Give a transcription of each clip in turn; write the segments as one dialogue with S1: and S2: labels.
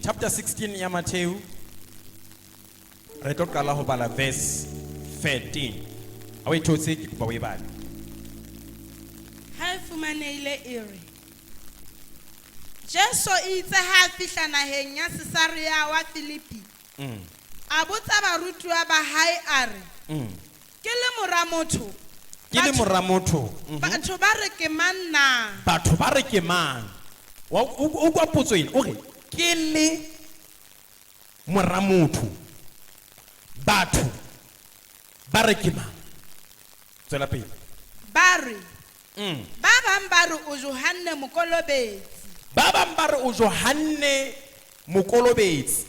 S1: Chapter 16 ya Matthew. Re tlo qala ho bala verse 13. Ha o e thotse ke kopa o e bale.
S2: Ha e fumanehile e re, Jesu itse ha a fihla naheng ya Cesarea wa Filipi, a botsa barutuwa ba hae a re, Ke le mora motho,
S1: Ke le mora motho.
S2: Batho ba re ke mang na?
S1: Batho ba re ke mang? Wa o kwa potso ena o re ke le mora motho. Batho ba re ke mang? Tswela pele.
S2: Ba re, Ba bang ba re o Johanne Mokolobetsi.
S1: Ba bang ba re o Johanne Mokolobetsi.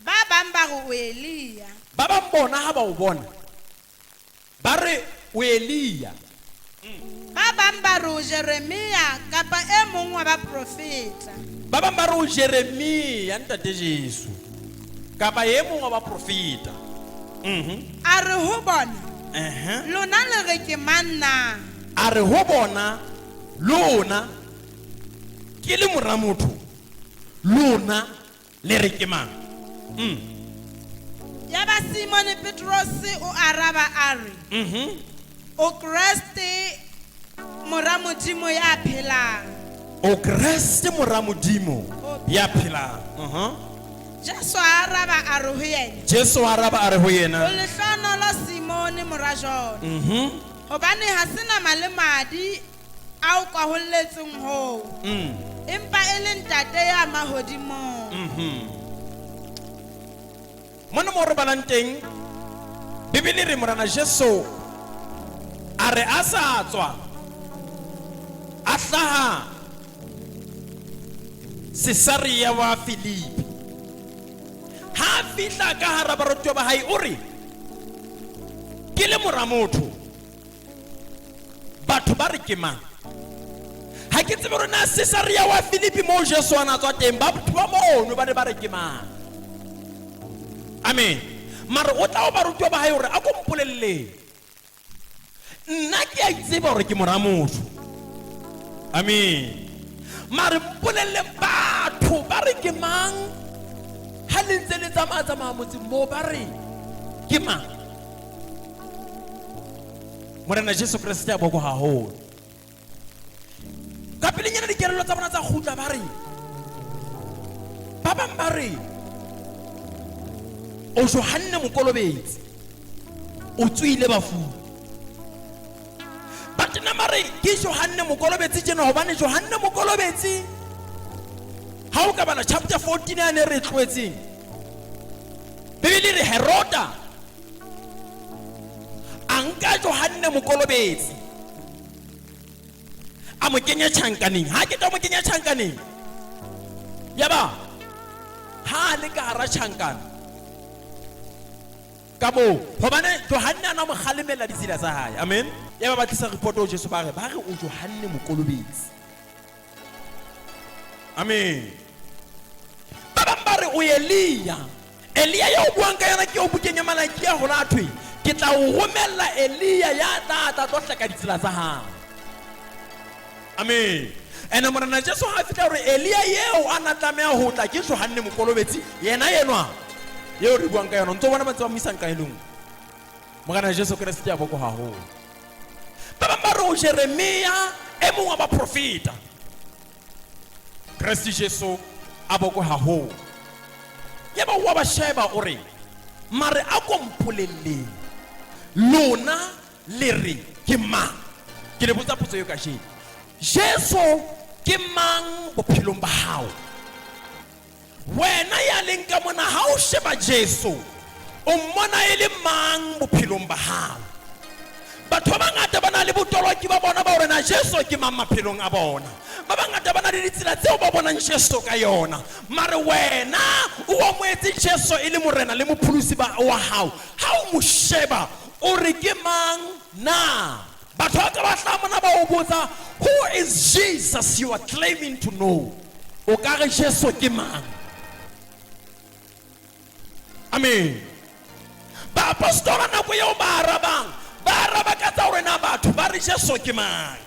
S2: Ba bang ba re o Elia.
S1: Ba bang bona ha ba o bona ba re o Elia.
S2: Ba bang ba re o Jeremia kapa e mong wa baprofeta.
S1: Ba bang ba re o Jeremia ntate Jesu kapa e mong wa baprofeta.
S2: A re ho bona, Lona le re ke mang na?
S1: A re ho bona, Lona, ke le mora motho, lona le re ke mang?
S2: Yaba Simone Petrose o araba a re, O Kreste mora Modimo ya phelang.
S1: O Kreste mora Modimo ya phelang.
S2: Jesu a araba a re ho yena.
S1: Jesu a araba a re ho yena.
S2: O lehlohonolo Simone mora Jona. Hobane ha se nama le madi a o kwaholletseng hoo, empa e le Ntate ya mahodimong.
S1: Mona mo re balang teng, Bibele e re Morena Jesu a re a sa tswa a hlaha Cesarea wa Filipi. Ha a fihla ka hara baratuwa ba hae o re, Ke le mora motho, batho ba re ke mang? Ha ke tsebe hore na Cesarea wa Filipi moo Jesu a na tswa teng, batho ba mono ba ne ba re ke mang. Amen. Mare o tla ho baratuwa ba hae hore a ko mpolelleng. Nna ke a itseba hore ke mora motho. Amen. Mare mpolelle batho ba re ke mang ha le ntse le tsamaya tsamaya motseng moo ba re ke mang? Morena Jesu Kreste a boko haholo. Ka pelenyana dikelello tsa bona tsa kgutla ba re ba bang ba re o Johanne Mokolobetsi o tsoile bafung. Ba tena ba re ke Johanne Mokolobetsi tjena hobane Johanne Mokolobetsi ha o ka bala chapter 14 ya ne re tlohetseng Bibele re Heroda a nka Johanne Mokolobetsi a mo kenya tjhankaneng. Ha ke tlo mo kenya tjhankaneng, yaba ha a le ka hara tjhankana ka moo, hobane Johanne a na mo kgalemela ditsela tsa hae. Amen. Yaba ba tlisa report ho Jesu ba re, ba re o Johanne Mokolobetsi. Amen. Ba bang ba re o Elia. Elia eo o buang ka yona ke eo bukeng ya Malakia ho la thwe, ke tla o romella Elia ya tla tla tlo hleka ditsela tsa hao. Amen. Ene Morena Jesu ha fihla hore Elia eo a na tlameha ho tla ke Johanne Mokolobetsi, yena enwa eo re buang ka yona. Ntso bona ba ntse ba mo isa nqa e le nngwe. Morena Jesu Kreste a boko haholo. Ba bang ba re o Jeremia e mong wa baprofeta. Kreste Jesu a boko haholo. Yaba o wa ba sheba o re, mare a ko mpolelleng, lona le re ke mang? Ke le botsa potso eo kajeno. Jesu ke mang bophelong ba hao? Wena ya leng ka mona, ha o sheba Jesu, o mmona e le mang bophelong ba hao? Batho ba bangata ba na le botoloki ba bona ba hore na Jesu ke mang maphelong a bona. Ba bangata ba na le ditsela tseo ba bonang Jesu ka yona. Mare wena o amohetse Jesu e le Morena le Mopholosi ba wa hao. Ha o mo sheba, o re ke mang na? Batho ba ka ba hlaha mona ba o botsa, who is Jesus you are claiming to know? O ka re Jesu ke mang? Amen. Baapostola nako eo ba arabang, ba araba ka tsa hore na batho ba re Jesu ke mang.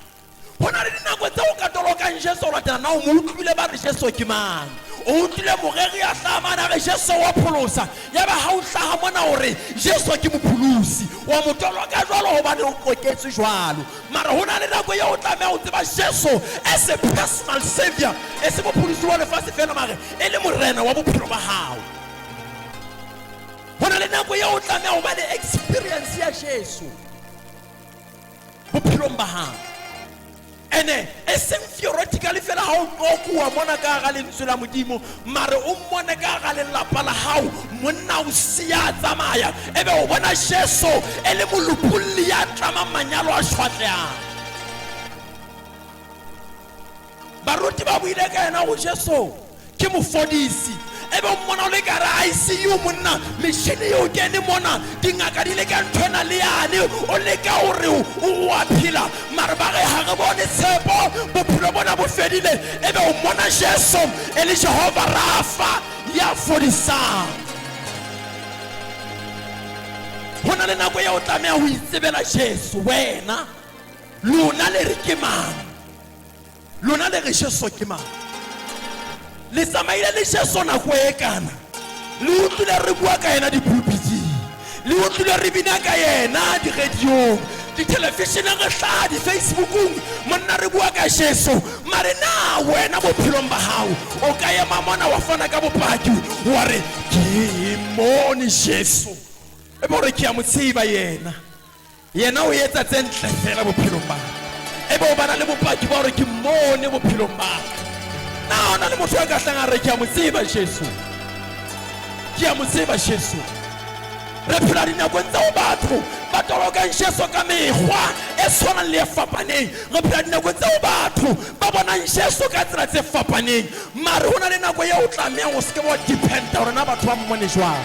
S1: Ho na le dinako tseo o ka tolokang Jesu ho latela na o mo utlwile ba re Jesu ke mang. O utlwile moreri a hlaha mane a re Jesu wa pholosa, yaba ha o hlaha mona o re Jesu ke mopholosi. Wa mo toloka jwalo hobane o qoketswe jwalo. Mara ho na le nako eo o tlameha ho tseba Jesu as a personal savior, e se mopholosi wa lefatshe fela, mare e le morena wa bophelo ba hao. Ho na le nako eo o tlameha ho ba le experience ya Jesu bophelong ba hao. Ene e seng theoretically fela ha o qokuwa mona ka hara lentswe la Modimo, mare o mmone ka hara lelapa la hao, monna o siya a tsamaya, ebe o bona Jesu e le molopolli ya tlamang manyalo a shwatlehang. Baruti ba buile ka yena go Jesu ke mofodisi, ebe o mmona o le ka hara ICU monna, metjhini e o kene mona, dingaka di leka ntho ena le yane, o leka hore o a phela, mare ba re ha re bone tshepo, bophelo bona bo fedile, ebe o mmona Jesu e le Jehova Rafa ya fodisang. Ho na le nako ya o tlameha ho itsebela Jesu wena. Lona le re ke mang? Lona le re Jesu ke mang? Le tsamaile le Jesu nako e kana. Le utlwile re bua ka yena dipulpiting. Le utlwile re bina ka yena diradiong, dithelefisheneng, re hlaha di-Facebookong, monna re bua ka Jesu. Mare na wena bophelong ba hao o ka ema mona wa fana ka bopaki wa re ke mone Jesu, e be hore ke a mo tseba yena. Yena o etsa tse ntle fela bophelong ba ka. Ebe o bana le bopaki ba hore ke mmone bophelong ba ka. Na ho na le motho ya ka hlang a re ke a mo tseba Jesu? Ke a mo tseba Jesu. Re phela dinakong tseo batho ba tolokang Jesu ka mekgwa e tshwanang le e fapaneng. Re phela dinakong tseo batho ba bonang Jesu ka tsela tse fapaneng. Mare ho na le nako eo o tlamehang o se ke wa dependa hore na batho ba mmone jwang.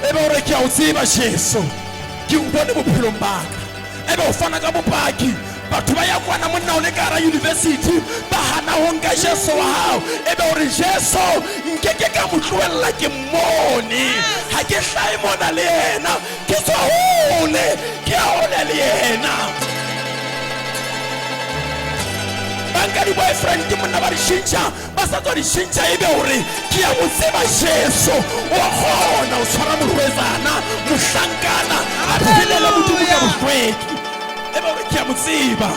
S1: Ebe o re ke a o tseba Jesu, ke o bone bophelong ba ka. Ebe o fana ka bopaki. Batho ba ya kwana monna o le ka hara university ba hana ho nka Jesu wa hao. Ebe o re Jesu nke ke ka mo tlohella ke mmone. Ha ke hlahe mona le yena, ke tswa hole, ke ya hole le yena. Ba nka di-boyfriend monna ba di tjhentjha, ba sa tswa di tjhentjha, ebe o re ke ya mo tseba Jesu. O a kgona ho tshwara morwetsana, mohlankana, a phelele Modimo ka bohlweki. Ebe o re ke ya mo tseba.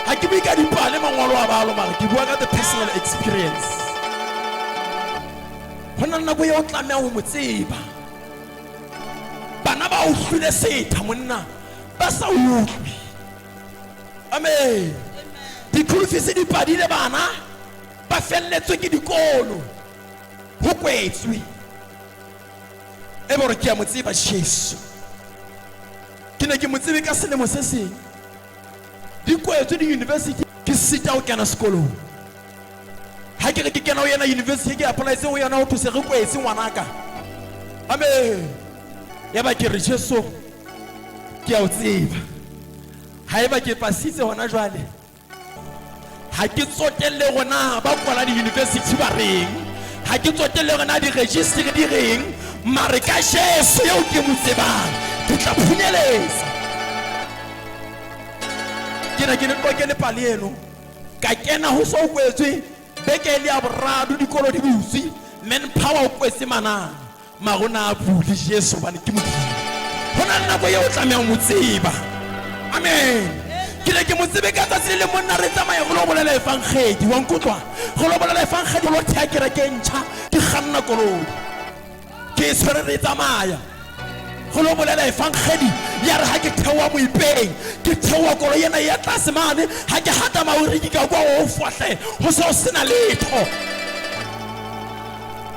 S1: Ha ke bue ka dipale mangolo a balo, mara ke bua ka the personal experience. Ho na le nako eo o tlameha ho mo tseba. Bana ba o hlwile setha monna, ba sa utlwe. Amen. Dikhulufisi di padile bana, ba felletswe ke dikolo, ho kwetswe. Ebe hore ke a mo tseba Jesu. Ke ne ke mo tsebe ka selemo se seng. Di kwetswe di-university, ke sita ho kena sekolong. Ha ke re ke kena ho yena university ke applyetse ho yona, ho thuse re kwetse ngwanaka. Amen. Yaba ke re Jesu ke a o tseba. Haeba ke pasitse hona jwale, ha ke tsotelle hore na ba kwala di-university ba reng, ha ke tsotelle hore na di-registry di reng, mare ka Jesu eo ke mo tsebang ke tla phunyeletsa. Ke ne ke le qoke le pale eno, ka kena ho so kwetswe beke e le ya boraro, dikolo di butswe, manpower o kwetse manane. Mara o na a bule Jesu hobane ke Modimo. Ho na le nako eo o tlamehang ho tseba. Amen. Ke ne ke mo tsebe ka tsatsi le leng monna re tsamaya re lo bolela evangedi. Wa nkutlwa? Re lo bolela evangedi, re lo theha kereke e ntjha. Ke kganna koloi. Ke e tshwere re tsamaya. Re lo bolela evangedi. Ya re ha ke theoha moipeng, ke theoha koloi ena ya tlase mane, ha ke hata maoriki ka kwa o fohle, ho se ho sena letho.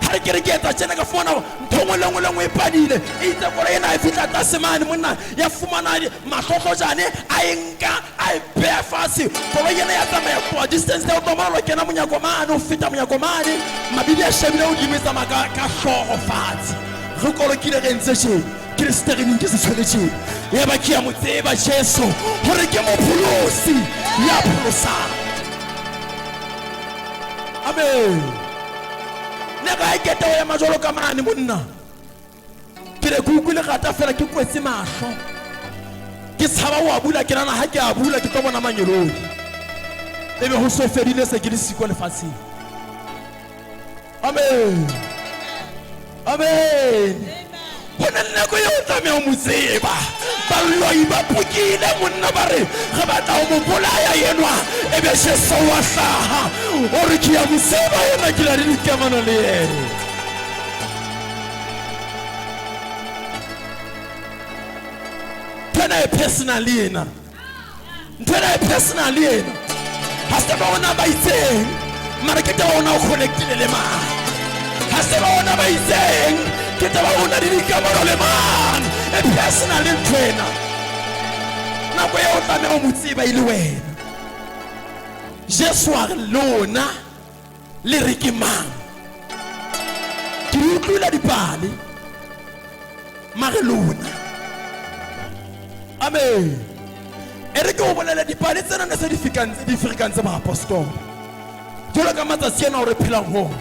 S1: Ha re ke re ke etsa tjena, ka fumana hore ntho nngwe le nngwe le nngwe e padile. E itse koloi ena e fihla tlase mane monna, ya fumana mahlohlojane, a e nka, a e beha fatshe. Koloi ena ya tsamaya tloha distance ya ho tloha mona, kena monyako mane, ho feta monyako mane, mabidi a shebile hodimo, e tsamaya ka hlooho fatshe. Re kolokile re entse tje, ke le steering ke se tshwere tje. Yaba ke ya mo tseba Jesu hore ke mopholosi ya pholosang. Amen. Ne ka ekete o ema jwalo ka mane monna. Ke ne ke utlwile rata fela ke kwetse mahlo. Ke tshaba ho a bula, ke nahana ha ke a bula ke tlo bona mangeloi. Ebe ho so fedile se ke le siko lefatsheng. Amen. Amen. Go na le nako eo o tlameha ho mo tseba. Baloi ba pokile monna ba re re batla ho mo bolaya enwa, ebe Jesu wa hlaha o re ke ya mo tseba ena, ke na le dikamano le yena. Ntho ena e personal ena. Ntho ena e personal ena. Ha se taba ona ba itseng, mara ke taba ona o connectile le mang. Ha se taba ona ba itseng, ke taba ona le dikamano le mang. E personal ntho ena. Nako eo o tlameha ho mo tseba e le wena. Jesu a re lona le re ke mang? Ke di utlwile dipale. Mare lona. Amen. E re ke o bolele dipale tsena ne se di fikantse di ferekantse baapostola. Jwalo ka matsatsi ana o re phelang ho ona.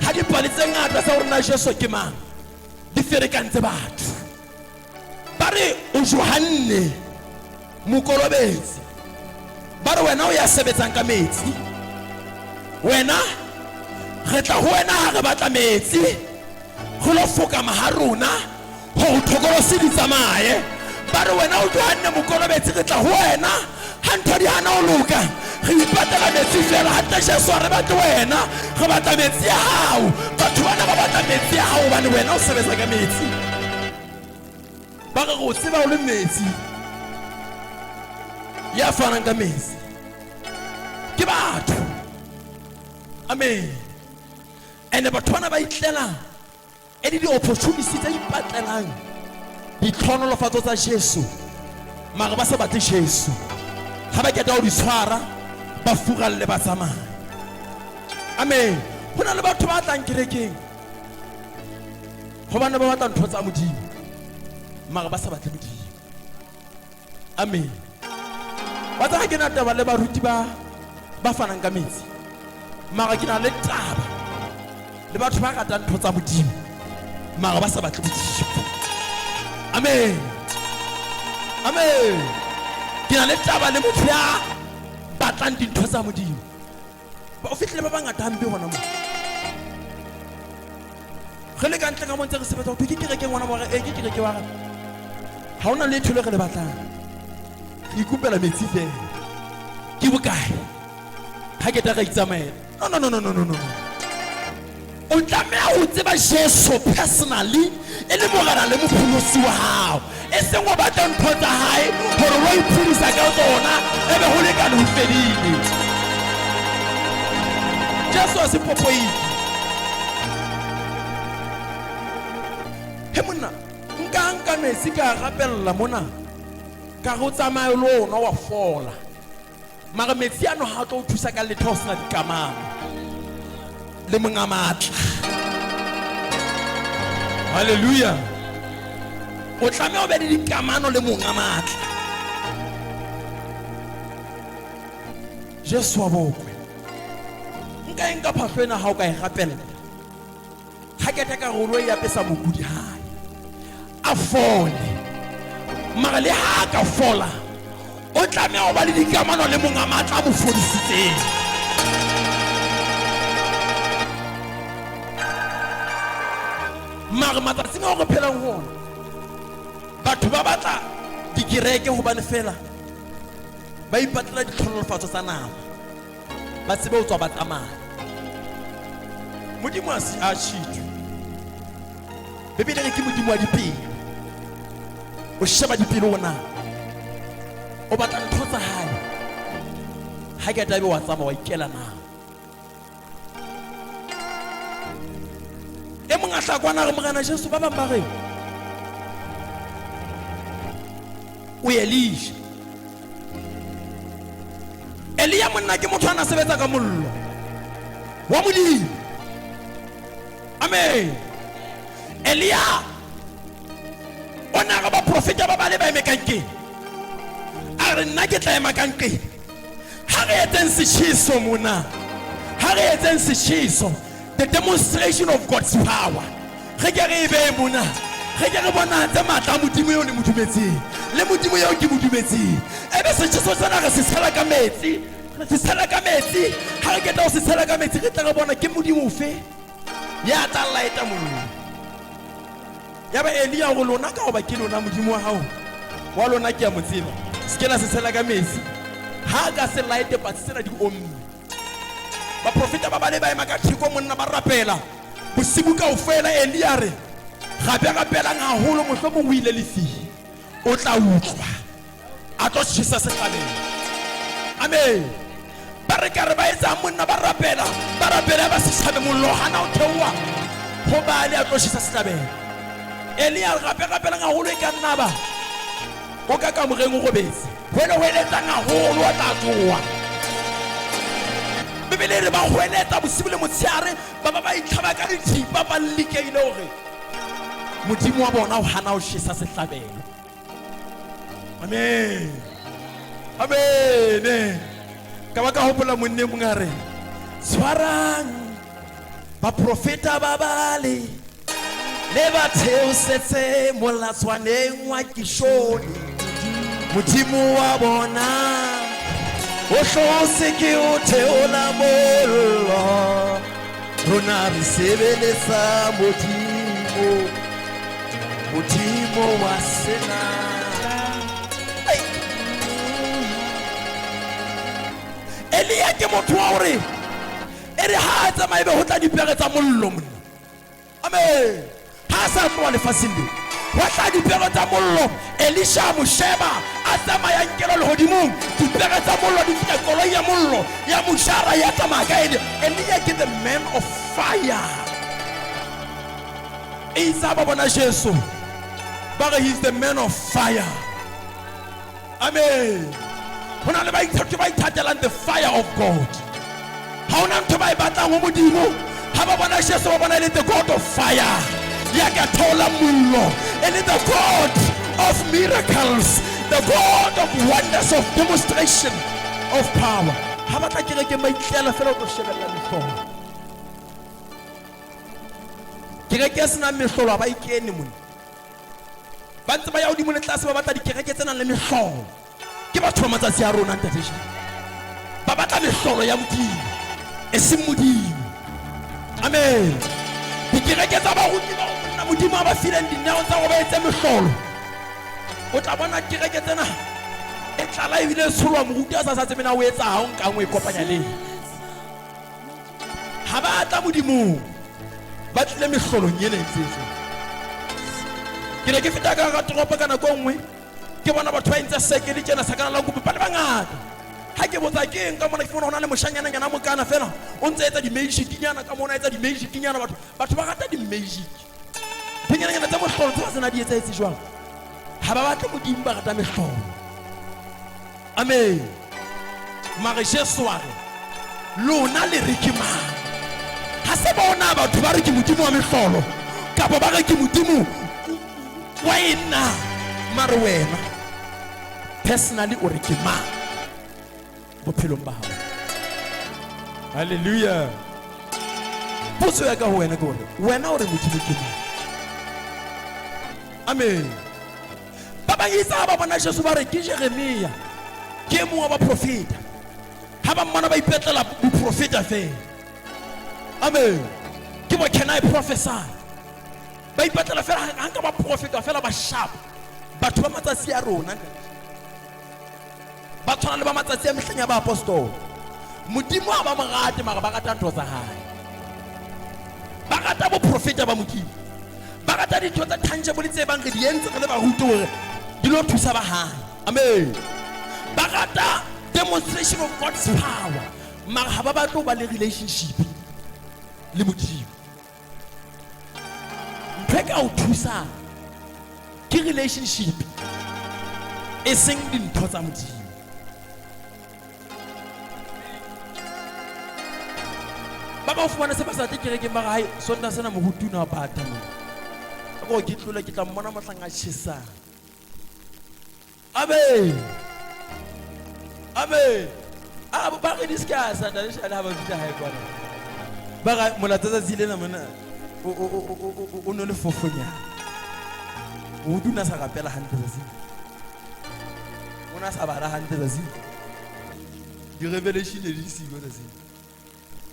S1: Ha dipale tse ngata tsa hore na Jesu ke mang di ferekantse batho. Ba re o Johanne Mokolobetsi. Ba re wena o ya sebetsang ka metsi. Wena re tla ho wena ha re batla metsi. Go lo fokama ha rona gore thokolosi di tsamaye. Ba re wena o Johanne Mokolobetsi, re tla ho wena ha ntho di hana ho loka, re ipatela metsi fela. Hantle Jesu ha re batle wena, re batla metsi a hao. Batho bana ba batla metsi a hao hobane wena o sebetsa ka metsi. Ba re go tseba o le metsi ya fanang ka metsi ke batho. Amen. Ene batho bana ba itlela e le di-opportunity tse ipatlelang ditlhonolofatso tsa Jesu, mara ba sa batle Jesu. Ha ba keta ho di tshwara, ba furalle ba tsamaya. Amen. Ho na le batho ba tlang kerekeng hobane ba batla ntho tsa Modimo, mara ba sa batle Modimo. Amen. Wa tseba ke na taba le baruti ba ba fanang ka metsi, mara ke na le taba le batho ba ratang ntho tsa Modimo mara ba sa batle Modimo. Amen. Amen. Ke na le taba le motho ya batlang dintho tsa Modimo. Ba o fihlile ba bangata hampe hona mo. Re le ka ntle ka mo ntse re sebetsa, ho thwe ke kereke ngwana wa re, e ke kereke wa re. Ha hona letho le re le batlang. Re ikopela metsi fela. Ke bokae? Ha ke tla ra itsamaela. No, no, no, no, no, no, no. O tlameha ho tseba Jesu personally e le morena le mopholosi wa hao. E seng o batla ntho tsa hae hore o iphedisa ka tsona ebe ho lekane ho fedile. Jesu a se popoile. He monna, nka nka metsi ka rapella mona. Ka re o tsamaye le ona wa fola. Mara metsi ano ha tlo o thusa ka letho o sena dikamano le monga matla. Hallelujah. O tlameha o be le dikamano le monga matla. Jesu wa bokwe. Nka e nka phahlo ena ha o ka e rapella. Ha ke tla ka rolo e apesa mokudi hae. A fole. Mara le ha ka fola, o tlameha ho ba le dikamano le monga matla a mo fodisitseng. Mara matsatsing ao re phelang ho ona, batho ba batla dikereke hobane fela ba ipatlela ditlhonolofatso tsa nama, ba tsebe ho tswa ba tsamaya. Modimo a se a tshitwe. Bibele re ke Modimo wa dipelo. O sheba dipelo ona. O batla ntho tsa hae. Ha ke tabe wa tsamaya wa ikela na. E mong a tla kwana re Morena Jesu ba bang ba re o Elisha. Elia monna ke motho a na sebetsa ka mollo wa Modimo. Amen. Elia o ne a re baprofeta ba bale ba eme ka nkeng, a re nna ke tla ema ka nqeng. Ha re etseng setjheso mona, ha re etseng setjheso, the demonstration of God's power. Re ke re e beye mona, re ke re bonahatse matla a Modimo eo le mo dumetseng, le Modimo eo ke mo dumetseng. Ebe setjheso sena re se tshela ka metsi, re se tshela ka metsi. Ha re qeta ho se tshela ka metsi, re tla re bona ke Modimo ofe. Ya tla laeta mollo. Ya ba Elia gore lona ka goba ke lona modimo wa gago wa lona ke a mo tseba. Se ke la se tshela ka metsi. Ha a ka se laete patsi tsena di omme. Baprofeta ba bale ba ema ka theko monna ba rapela bosibu kaofela. Elia re gape rapelang haholo, mohlomong o ile lefihi o tla utlwa a tlo tjhesa sehlabelo. Amen. Ba re ka re ba etsang monna ba rapela ba rapela ba se tshabe mollo hana o theoha ho Baale a tlo tjhesa sehlabelo. Elia gape rapelang haholo e ka nna ba o ka kamoreng o robetse hwele hweletsang haholo o tla tsoha. Bibele e re ba hweletsa bosibu le motshehare ba ba ba itlhaba ka dithipa ba likeile hore modimo wa bona o hana ho tjhesa sehlabelo. Amen. Amen. Ka ba ka hopola monne mong a re tshwarang baprofeta ba Baale le ba theosetse molatswaneng wa Kishone. Modimo wa bona o hlose ke o theola mollo, rona re sebeletsa Modimo, Modimo wa sena. Elia ke motho wa hore e re ha a tsamaye be ho tla dipere tsa mollo monna. Amen. Ha a sa tloha lefatsheng le hwa tla dipere tsa mollo. Elisha a mo sheba a tsamaya nkelo lehodimong, dipere tsa mollo di fihla, koloi ya mollo ya mo jara ya tsamaya ka Elia. Elia ke the man of fire. Eitse ha ba bona Jesu ba re he's the man of fire. Amen. Ho na le baithuti ba ithatelang the fire of God. Ha hona ntho ba e batlang ho Modimo. Ha ba bona Jesu ba bona e le the God of fire. Ya ka theola mollo. E le the God of miracles. The God of wonders of demonstration of power. Ha ba tla kerekeng ba itlela fela o tlo shebella mehlolo. Kereke e senang mehlolo ha ba e kene mona. Ba ntse ba ya hodimo le tlase ba batla dikereke tse nang le mehlolo. Ke batho ba matsatsi a rona ntate Jean. Ba batla mehlolo ya Modimo, e seng Modimo. Amen. Dikereke tsa baruti ba monna Modimo a ba fileng dineo tsa go ba etse mehlolo. O tla bona kereke tsena e tlala ebile e tsholwa moruti a sa sa tsebe na o etsa ha o nkang o e kopanya le. Ha ba tla Modimong ba tlile mehlolong ena e ntse. Ke ne ke feta ka hara toropo ka nako e nngwe ke bona batho ba entse sekele tjena sa kana la kopo ba le bangata. Ha ke botsa ke eng ka mona ke fumana ho na le moshanyana-nyana mokana fela o ntse etsa di-magic-nyana ka mona etsa di-magic-nyana batho batho ba rata di-magic. Dinyananyana tsa mohlolo tse ba sena di etsahetse jwang. Ha ba batle Modimo ba rata mehlolo. Amen. Mare Jesu a re lona le re ke mang? Ha se bona batho ba re ke Modimo wa mehlolo kapa ba re ke Modimo wa eng na? Mare wena personally o re ke mang bophelong ba hao? Hallelujah. Potso ya ka ho wena ke hore wena o re Modimo ke mang? Amen. Ba bang itse ha ba bona Jesu ba re ke Jeremia, ke e mong wa baprofeta. Ha ba mmona ba ipetlela boprofeta fela. Amen. Ke bo can I prophesy? Ba ipatlela fela ha nka ba profeta fela ba sharp. Batho ba matsatsi a rona ba tshwana le ba matsatsi a mehleng ya baapostola. Modimo ha ba mo rate mara ba rata ntho tsa hae. Ba rata boprofeta ba Modimo. Ba rata dintho tsa tangible tse bang re di entse re le baruti hore di lo thusa ba hae. Amen. Ba rata demonstration of God's power mara ha ba batle ho ba le relationship le Modimo. Ntho e ka o thusang ke relationship e seng dintho tsa Modimo. Ba ba fumana se ba sa tle kerekeng ba re hai Sontaha sena moruti o ne a bata mona. Ka gore ke tlole ke tla mmona mohlang a tjhesang. Amen. Amen. A ba re di ska sa ntate Shale ha ba fihla hae kwana. Ba re molatsa tsatsi lena mona o no le fofonyana. O duna sa rapela hantle tsatsi. O na sa bala hantle tsatsi. Di revelation ne di siko tsatsi.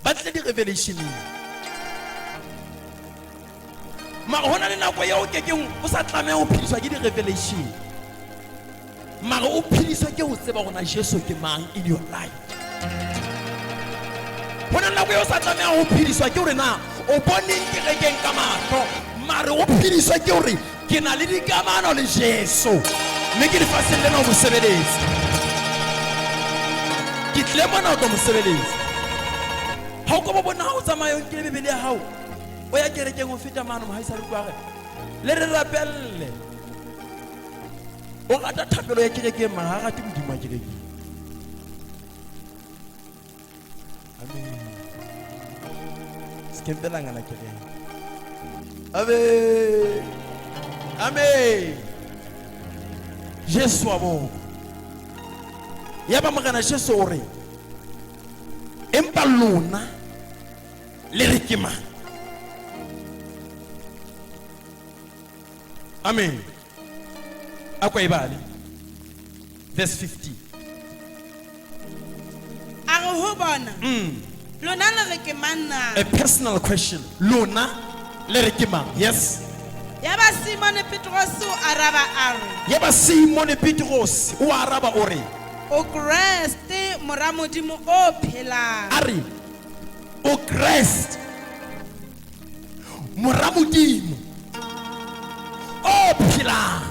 S1: Ba tle di revelationeng. Mara ho na le nako eo o kekeng o sa tlameha ho phediswa ke di-revelation. Mara o phediswa ke ho tseba hore na Jesu ke mang in your life. Ho na le nako eo o sa tlamehang ho phediswa ke hore na o boneng kerekeng ka mahlo. Mara o phediswa ke hore ke na le dikamano le Jesu mme ke lefatsheng lena ho mo sebeletsa. Ke tlile mona ho tlo mo sebeletsa. Ha o ka ba bona ha o tsamaya o nkile Bibele ya hao o ya kerekeng o feta mano mohaisane utlwa re le re rapelle. O rata thapelo ya kerekeng mara ha rate Modimo wa kerekeng. Amen. Sekempelangana kereke. Amen. Amen. Jesu wa boko. Ya ba Morena Jesu o re empa lona le re ke mang? Amen. A kwa e bale. Verse 50.
S2: A re ho bona, Lona le re ke mang na?
S1: A personal question. Lona le re ke mang? Yes.
S2: Yaba Simone Petrose o araba a re,
S1: Yaba Simone Petrose o araba o re,
S2: O Kreste, Mora Modimo o phelang.
S1: A re, O Kreste, Mora Modimo o phelang.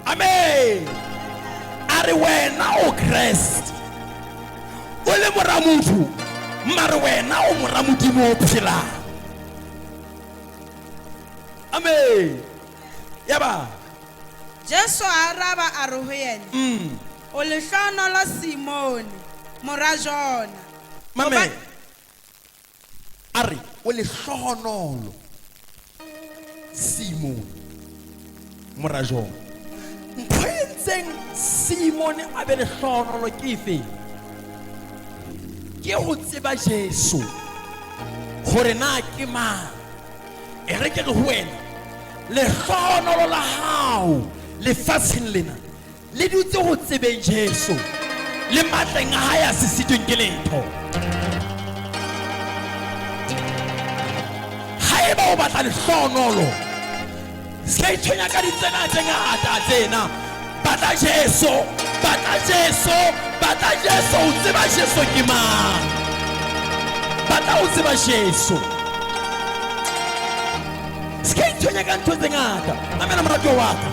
S1: Amen. A re wena o Kreste, o le mora motho, mare wena o mora Modimo o phelang. Amen. Yaba
S2: Jesu a araba a re ho yena, O lehlohonolo Simone, mora Jona.
S1: Mame, a re o lehlohonolo Simone, mora Jona. Ntho e entseng Simone a be lehlohonolo ke efe? Ke ho tseba Jesu hore na ke mang. E re ke re ho wena, lehlohonolo la hao lefatsheng lena le dutse ho tsebeng Jesu le matleng a hae a se sitweng ke letho. Haeba o batla lehlohonolo, se ka itshwenya ka ditsena tse ngata tsena. Batla Jesu, batla Jesu, batla Jesu, o tseba Jesu ke mang. Batla o tseba Jesu. Se ka itshwenya ka ntho tse ngata. Mamela moratuwa wa ka.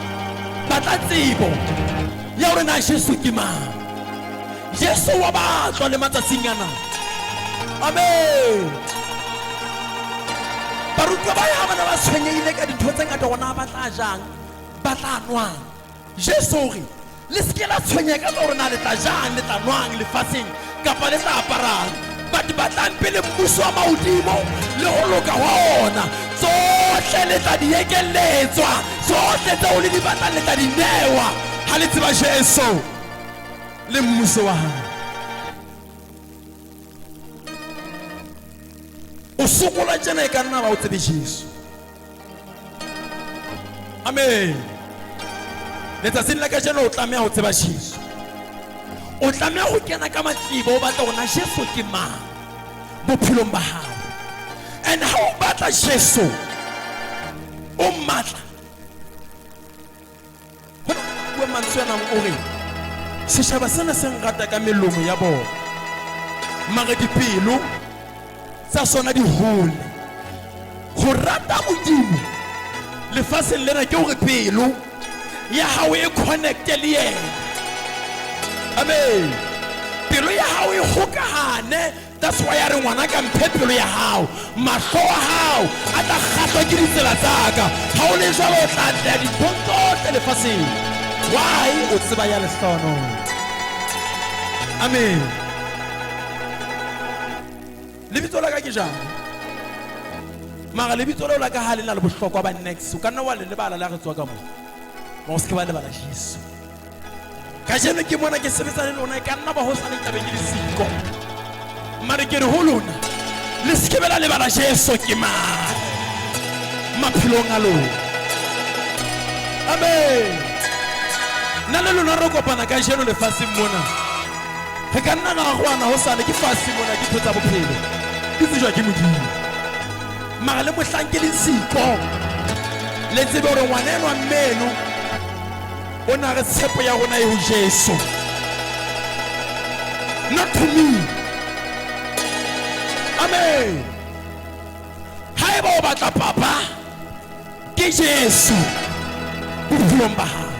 S1: Batla tsebo ya hore na Jesu ke mang. Jesu wa batlwa le matsatsing ana. Amen. Barutwa ba ya bana ba tshwenyehile ka dintho tse ngata hore na ba tla jang, ba tla nwang. Jesu o re, le se ke la tshwenyeha ka tsa hore na le tla jang, le tla nwang lefatsheng kapa le tla aparang. But batlang pele mmuso wa mahodimo le ho loka hwa ona. Tsohle le tla di ekelletswa. Tsohle tseo le di batlang le tla di newa ha le tseba Jesu le mmuso wa hae. O sokola tjena e ka nna ba o tsebe Jesu. Amen. Letsatsing la kajeno o tlameha ho tseba Jesu. O tlameha ho kena ka matlibo o batla hore na Jesu ke mang bophelong ba hao. And ha o batla Jesu, o mmatla. Ho na le bua mantswe a nang o re setjhaba sena se nrata ka melomo ya bona, mare dipelo tsa sona di hole. Ho rata Modimo lefatsheng lena ke hore pelo ya hao e connecte le yena. Amen. Pelo ya hao e hokahane. That's why a re ngwana ka mphe pelo ya hao, mahlo a hao a tla kgahlwa ke ditsela tsa ka. Ha o le jwalo o tla atleha dinthong tsohle lefatsheng. Why? O tseba ya lehlohonolo. Amen. Lebitso la ka ke jang? Mara lebitso leo la ka ha le na le bohlokwa ba next. O ka nna wa le lebala le ha re tswa ka mo. Ma o se ke wa lebala Jesu. Kajeno ke mona ke sebetsa le lona, e ka nna ba hosane ke tlabe ke le siko. Mare ke re ho lona, le se ke be la lebala Jesu ke mang maphelong a lona. Amen. Nna le lona re kopana kajeno lefatsheng mona. Re ka nna ra arohana hosane ke fatshe mona, ke ntho tsa bophelo, di tsejwa ke Modimo. Mara le mohlang ke leng siko, le tsebe hore ngwana enwa mmeno o na re tshepo ya rona e ho Jesu. Not to me. Amen. Haeba o batla papa, ke Jesu bophelong ba hao.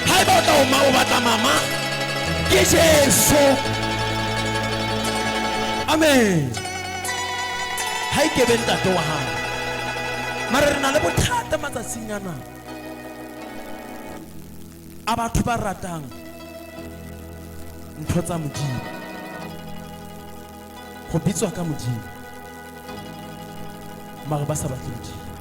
S1: Haeba o tla o ma o batla mama, ke Jesu. Amen. Ha e kebe ntate wa hao. Mara re na le bothata matsatsing ana a batho ba ratang ntho tsa Modimo, go bitswa ka Modimo, mara ba sa batle Modimo.